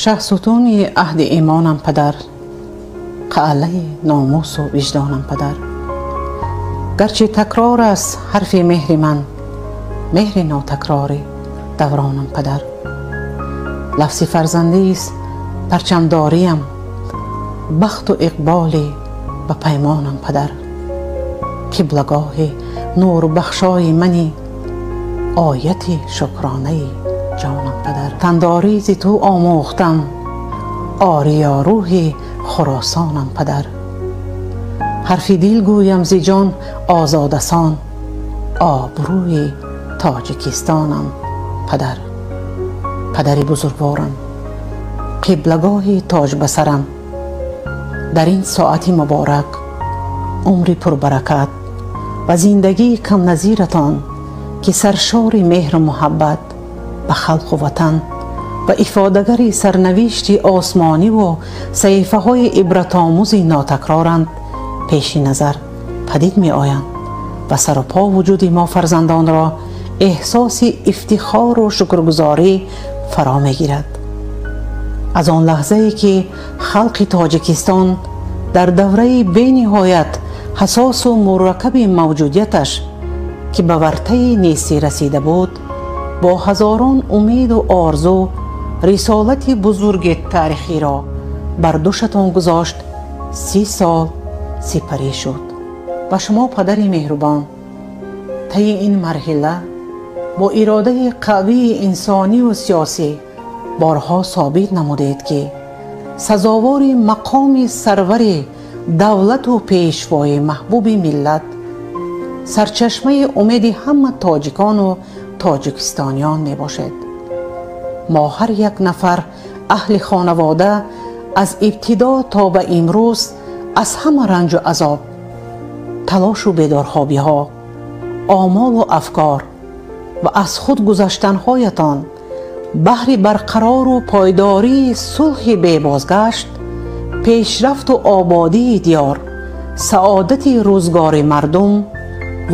Шаҳсутуни аҳди имонам падар, қалъаи номусу виҷдонам падар. Гарчи такрор аст ҳарфи меҳри ман, меҳри нотакрори давронам падар. Лафзи фарзандист парчамдориям, бахту иқболи ба паймонам падар. Қиблагоҳи нурбахшои мани, ояти шукронаи ҷонам падар. Тандорӣ зи ту омӯхтам, ориё рӯҳи Хуросонам падар. Ҳарфи дил гӯям зи ҷон озодасон, обрӯи Тоҷикистонам падар. Падари бузургворам, қиблагоҳи тоҷ ба сарам, дар ин соати муборак умри пурбаракат ва зиндагии камназиратон, ки саршори меҳру муҳаббат ба халқу ватан ва ифодагари сарнавишти осмониву саҳифаҳои ибратомӯзи нотакроранд, пеши назар падид меоянд ва сару по вуҷуди мо фарзандонро эҳсоси ифтихору шукргузорӣ фаро мегирад. Аз он лаҳзае ки халқи Тоҷикистон дар давраи бениҳоят ҳассосу мураккаби мавҷудияташ, ки ба вартаи нестӣ расида буд, бо ҳазорон умеду орзу рисолати бузурги таърихиро бар дӯшатон гузошт, 30 сол сипарӣ шуд. Ва шумо, падари меҳрубон, таи ин марҳила бо иродаи қавии инсониву сиёсӣ борҳо собит намудед, ки сазовори мақоми сарвари давлату пешвои маҳбуби миллат, сарчашмаи умеди ҳама тоҷикону тоҷикистониён мебошед. Мо, ҳар як нафар аҳли хонавода, аз ибтидо то ба имрӯз аз ҳама ранҷу азоб, талошу бедорхобиҳо, омолу афкор ва аз худ гузаштанҳоятон баҳри барқарору пойдории сулҳи бебозгашт, пешрафту ободии диёр, саодати рӯзгори мардум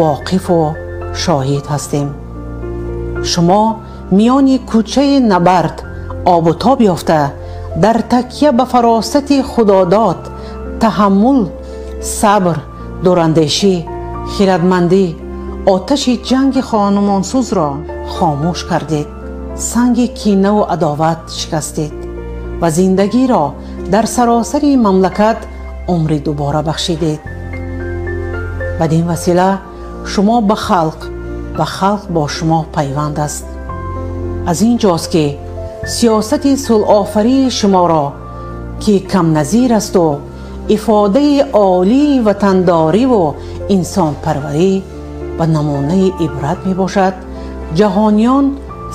воқифу шоҳид ҳастем. Шумо миёни кӯчаи набард обу тоб ёфта, дар такя ба фаросати худодод, таҳаммул, сабр, дурандешӣ, хирадмандӣ оташи ҷанги хонумонсӯзро хомӯш кардед, санги кинаву адоват шикастед ва зиндагиро дар саросари мамлакат умри дубора бахшидед. Бадин васила шумо ба халқ ва халқ бо шумо пайванд аст. Аз ин ҷост, ки сиёсати сулҳофарии шуморо, ки камназир асту ифодаи олии ватандориву инсонпарварӣ ва намунаи ибрат мебошад, ҷаҳониён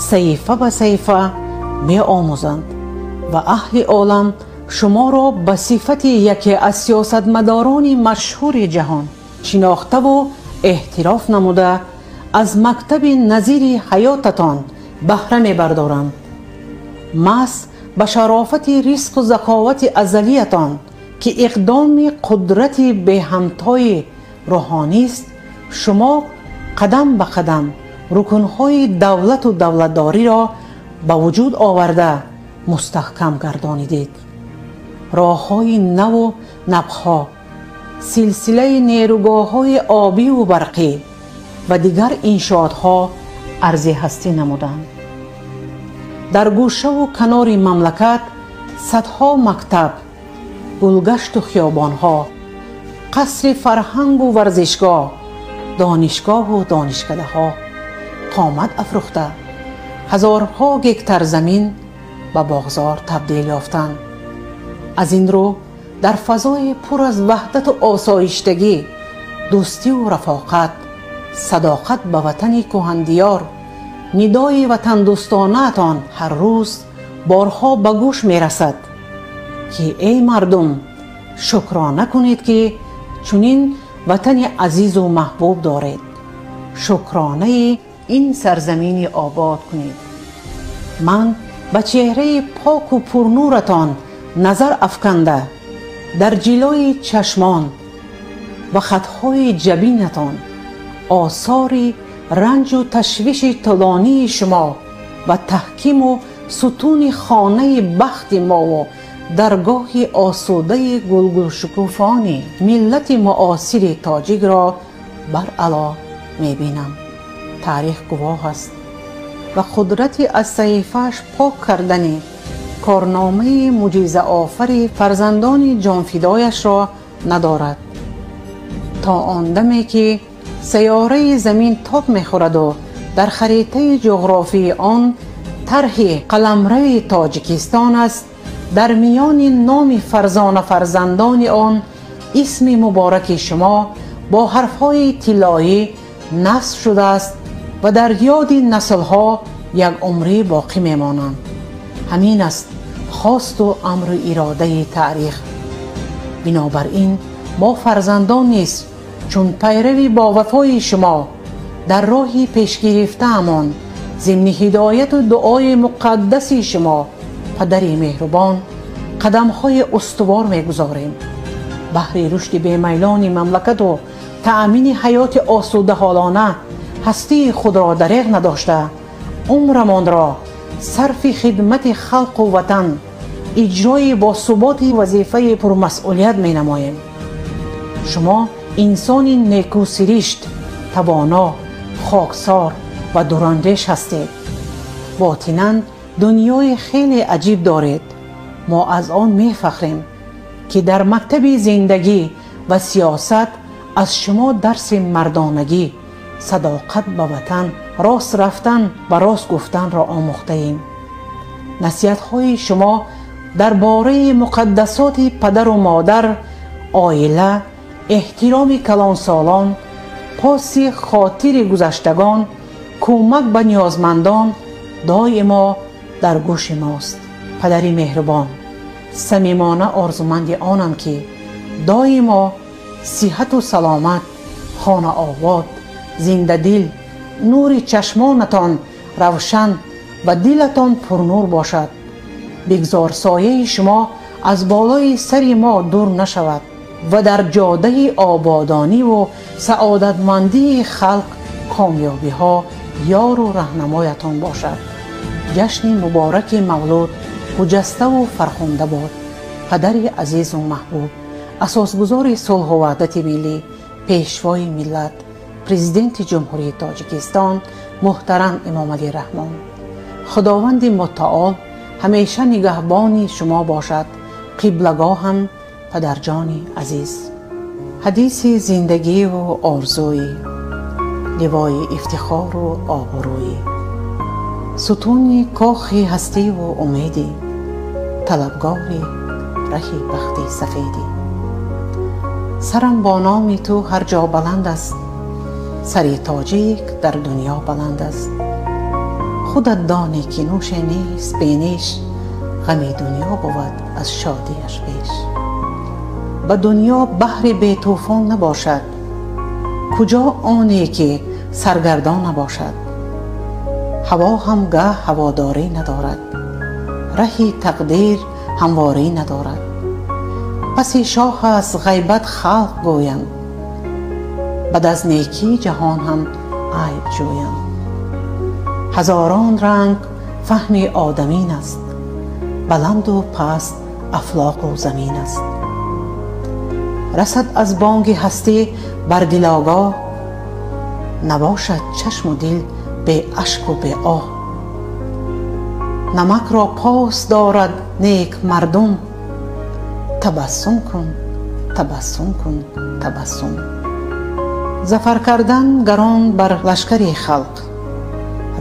саҳифа ба саҳифа меомӯзанд ва аҳли олам шуморо ба сифати яке аз сиёсатмадорони машҳури ҷаҳон шинохтаву эътироф намуда, аз мактаби назири ҳаётатон баҳра мебардоранд. Маҳз ба шарофати ризқу заковати азалиятон, ки иқдоми қудрати беҳамтои рӯҳонист, шумо қадам ба қадам рукнҳои давлату давлатдориро ба вуҷуд оварда, мустаҳкам гардонидед. Роҳҳои наву набҳо, силсилаи нерӯгоҳҳои обиву барқӣ ва дигар иншоотҳо арзи ҳастӣ намуданд. Дар гӯшаву канори мамлакат садҳо мактаб, гулгашту хиёбонҳо, қасри фарҳангу варзишгоҳ, донишгоҳу донишкадаҳо қомат афрӯхта, ҳазорҳо гектар замин ба боғзор табдил ёфтанд. Аз ин рӯ дар фазои пур аз ваҳдату осоиштагӣ, дӯстиву рафоқат, садоқат ба ватани кӯҳандиёр нидои ватандӯстонаатон ҳар рӯз борҳо ба гӯш мерасад, ки эй мардум, шукрона кунед, ки чунин ватани азизу маҳбуб доред, шукронаи ин сарзамини обод кунед. Ман ба чеҳраи поку пурнуратон назар афканда, дар ҷилои чашмон ва хатҳои ҷабинатон осори ранҷу ташвиши тӯлонии шумо ва таҳкиму Сутуни хонаи бахти мову даргоҳи осудаи гулгулшукуфони миллати муосири тоҷикро баръало мебинам. Таърих гувоҳ аст ва қудрати аз саҳифааш пок кардани корномаи мӯъҷизаофари фарзандони ҷонфидояшро надорад. То он даме ки сайёраи замин тоб мехӯраду дар харитаи ҷуғрофии он тарҳи қаламрави Тоҷикистон аст, дар миёни номи фарзона фарзандони он исми мубораки шумо бо ҳарфҳои тиллоӣ насб шудааст ва дар ёди наслҳо як умрӣ боқӣ мемонанд. Ҳамин аст хосту амру иродаи таърих. Бинобар ин мо фарзандон низ чун пайрави бовафои шумо дар роҳи пешгирифтаамон зимни ҳидояту дуои муқаддаси шумо, падари меҳрубон, қадамҳои устувор мегузорем. Баҳри рушди бемайлони мамлакату таъмини ҳаёти осудаҳолона ҳастии худро дареғ надошта, умрамонро сарфи хидмати халқу ватан, иҷрои босуботи вазифаи пурмасъулият менамоем. Шумо инсони некӯсиришт, тавоно, хоксор ва дурандеш ҳастед. Ботинан дунёи хеле аҷиб доред. Мо аз он мефахрем, ки дар мактаби зиндагӣ ва сиёсат аз шумо дарси мардонагӣ, садоқат ба ватан, рост рафтан ва рост гуфтанро омӯхтаем. Насиҳатҳои шумо дар бораи муқаддасоти падару модар, оила, эҳтироми калонсолон, поси хотири гузаштагон, кӯмак ба ниёзмандон доимо дар гӯши мост. Падари меҳрубон, самимона орзуманди онам, ки доимо сиҳату саломат, хонаобод, зиндадил, нури чашмонатон равшан ва дилатон пурнур бошад. Бигзор сояи шумо аз болои сари мо дур нашавад ва дар ҷодаи ободониву саодатмандии халқ комёбиҳо ёру раҳнамоятон бошад. Ҷашни мубораки мавлуд хуҷаставу фархунда бод. Падари азизу маҳбуб, асосгузори сулҳу ваҳдати миллӣ, пешвои миллат, президенти Ҷумҳурии Тоҷикистон муҳтарам Эмомалӣ Раҳмон, Худованди мутаол ҳамеша нигаҳбони шумо бошад. Қиблагоҳам, падарҷони азиз. Ҳадиси зиндагиву орзуӣ, ливои ифтихору обрӯӣ, сутуни кохи ҳастиву умедӣ, талабгори раҳи бахти сафедӣ. Сарам бо номи ту ҳар ҷо баланд аст, сари тоҷик дар дунё баланд аст. Худат донӣ, ки нӯше нест бенеш, ғами дунё бувад аз шодиаш беш. Ба дунё баҳри бетӯфон набошад, куҷо оне ки саргардон набошад. Ҳаво ҳам гаҳ ҳаводорӣ надорад, раҳи тақдир ҳамворӣ надорад. Паси шоҳ аст ғайбат халқ гӯянд, бад аз некӣ ҷаҳон ҳам айб ҷӯянд. Ҳазорон ранг фаҳми одамин аст, баланду паст афлоқу замин аст. Расад аз бонги ҳастӣ бар дил огоҳ, набошад чашму дил бе ашку бе оҳ. Намакро пос дорад нек мардум, табассум кун, табассум кун, табассум. Зафар кардан гарон бар лашкари халқ,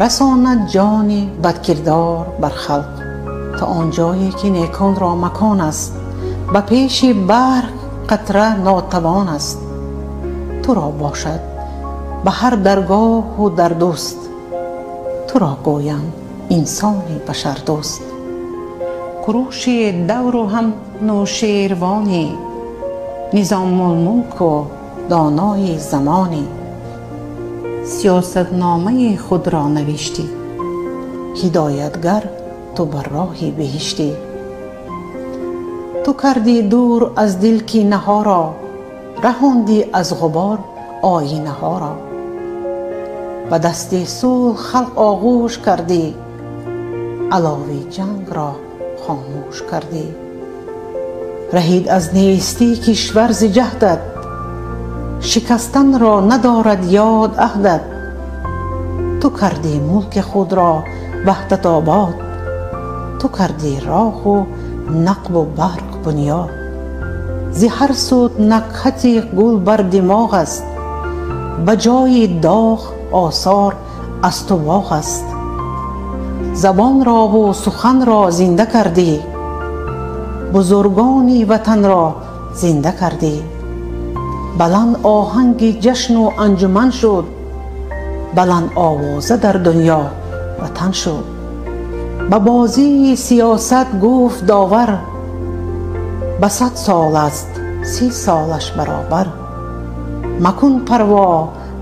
расонад ҷони бадкирдор бар халқ. То он ҷое ки неконро макон аст, ба пеши барқ қатра нотавон аст. Туро бошад ба ҳар даргоҳу дар дӯст, туро гӯянд инсони башардӯст. Куруши давру ҳам нӯшервонӣ, низомулмулку донои замонӣ. Сиёсатномаи худро навиштӣ, ҳидоятгар ту бар роҳи беҳиштӣ. Ту кардӣ дур аз дил кинаҳоро, раҳондӣ аз ғубор оинаҳоро. Ба дасти сулҳ халқ оғӯш кардӣ, Алови ҷанг ро хомӯш кардӣ. Раҳид аз нестӣ кишвар зи ҷаҳдат, шикастан ро надорад ёд аҳдат. Ту кардӣ мулки худро ваҳдатобод, ту кардӣ роҳу нақбу барқ бунёд. Зи ҳар суд накҳати гул бар димоғ аст, ба ҷои доғ осор аз ту боғ аст. Забонро ву суханро зинда кардӣ, бузургони ватанро зинда кардӣ. Баланд оҳанги ҷашну анҷуман шуд, баланд овоза дар дунё ватан шуд. Ба бозии сиёсат гуфт довар, ба 100 сол аст 30 солаш баробар. Макун парво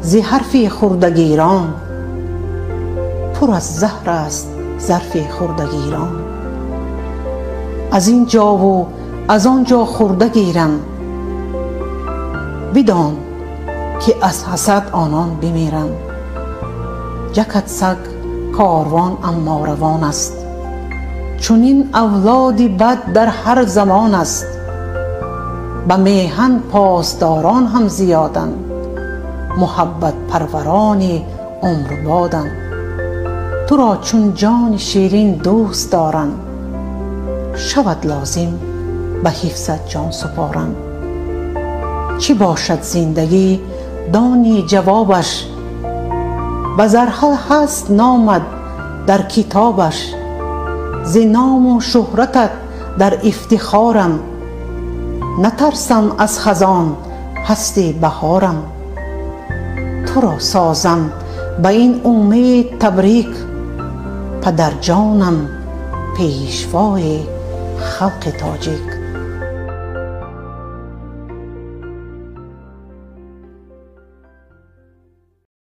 зи ҳарфи хурдагирон, пур аз заҳр аст зарфи хурдагирон. Аз ин ҷову аз он ҷо хурда гиранд, бидон ки аз ҳасад онон бимиранд. Ҷакад саг корвон аммо равон аст, чунин авлоди бад дар ҳар замон аст. Ба меҳан посдорон ҳам зиёданд, муҳаббатпарварони умрбоданд. Туро чун ҷони ширин дӯст доранд, шавад лозим ба ҳифзат ҷон супоранд. Чӣ бошад зиндагӣ дони ҷавобаш, ба зарҳал ҳаст номат дар китобаш. Зи ному шӯҳратат дар ифтихорам, натарсам аз хазон ҳасти баҳорам. Туро созам ба ин умед табрик, падарҷонам пешвои халқи тоҷик.